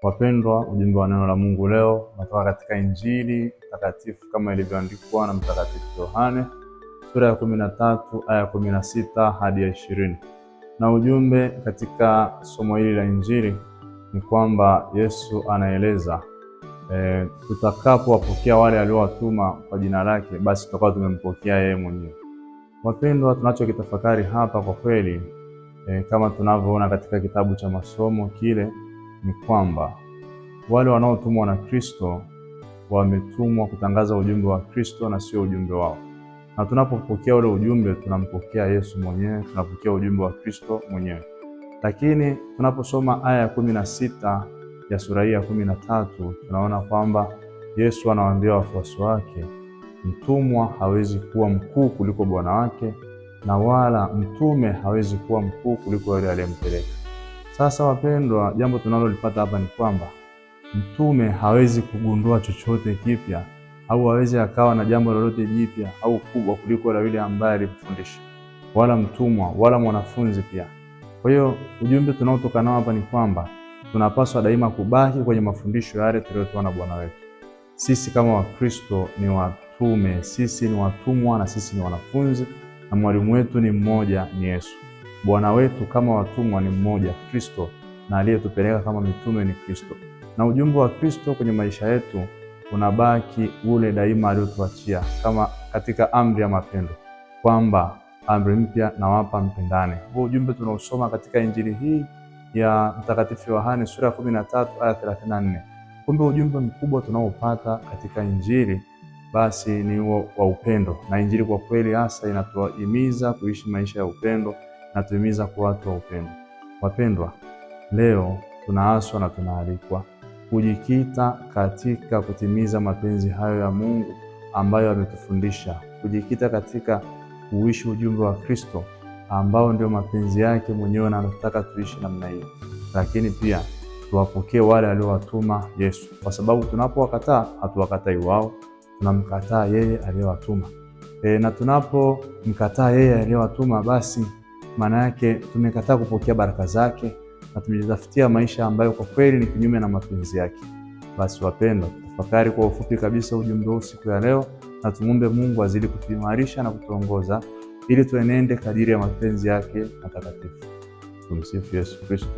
Wapendwa, ujumbe wa neno la Mungu leo unatoka katika Injili takatifu kama ilivyoandikwa na Mtakatifu Yohane sura ya 13 aya 16 hadi ya 20. Na ujumbe katika somo hili la Injili ni kwamba Yesu anaeleza tutakapowapokea wale aliowatuma kwa jina lake, basi tutakuwa tumempokea yeye mwenyewe. Wapendwa, tunachokitafakari hapa kwa kweli kama tunavyoona katika kitabu cha masomo kile ni kwamba wale wanaotumwa na Kristo wametumwa kutangaza ujumbe wa Kristo na sio ujumbe wao. Na tunapopokea ule ujumbe tunampokea Yesu mwenyewe, tunapokea ujumbe wa Kristo mwenyewe. Lakini tunaposoma aya ya 16 ya sura hii ya 13 tunaona kwamba Yesu anawaambia wafuasi wake, mtumwa hawezi kuwa mkuu kuliko bwana wake, na wala mtume hawezi kuwa mkuu kuliko yule aliyempeleka. Sasa wapendwa, jambo tunalolipata hapa ni kwamba mtume hawezi kugundua chochote kipya au hawezi akawa na jambo lolote jipya au kubwa kuliko la yule ambaye alimfundisha, wala mtumwa wala mwanafunzi pia. Kwa hiyo ujumbe tunaotoka nao hapa ni kwamba tunapaswa daima kubaki kwenye mafundisho yale tuliyotoa na Bwana wetu. Sisi kama Wakristo ni watume, sisi ni watumwa na sisi ni wanafunzi, na mwalimu wetu ni mmoja, ni Yesu. Bwana wetu kama watumwa ni mmoja, Kristo, na aliyetupeleka kama mitume ni Kristo. Na ujumbe wa Kristo kwenye maisha yetu unabaki ule daima aliotuachia, kama katika amri ya mapendo kwamba amri mpya nawapa, mpendane. Huo ujumbe tunaosoma katika injili hii ya Mtakatifu Yohane sura ya 13 aya 34. Kumbe ujumbe mkubwa tunaopata katika injili basi ni huo wa upendo, na injili kwa kweli hasa inatuhimiza kuishi maisha ya upendo, inatuhimiza kuwa watu wa upendo. Wapendwa, leo tunaaswa na tunaalikwa kujikita katika kutimiza mapenzi hayo ya Mungu ambayo ametufundisha, kujikita katika kuishi ujumbe wa Kristo ambao ndio mapenzi yake mwenyewe na anataka tuishi namna hiyo. Lakini pia tuwapokee wale aliowatuma Yesu, kwa sababu tunapowakataa hatuwakatai wao, tunamkataa yeye aliyewatuma. Na tunapomkataa yeye aliyewatuma, basi maana yake tumekataa kupokea baraka zake na tumejitafutia maisha ambayo kwa kweli ni kinyume na mapenzi yake. Basi wapendwa, tafakari kwa ufupi kabisa ujumbe huu siku ya leo, na tumwombe Mungu azidi kutuimarisha na kutuongoza ili tuenende kadiri ya mapenzi yake matakatifu. Tumsifu Yesu Kristo.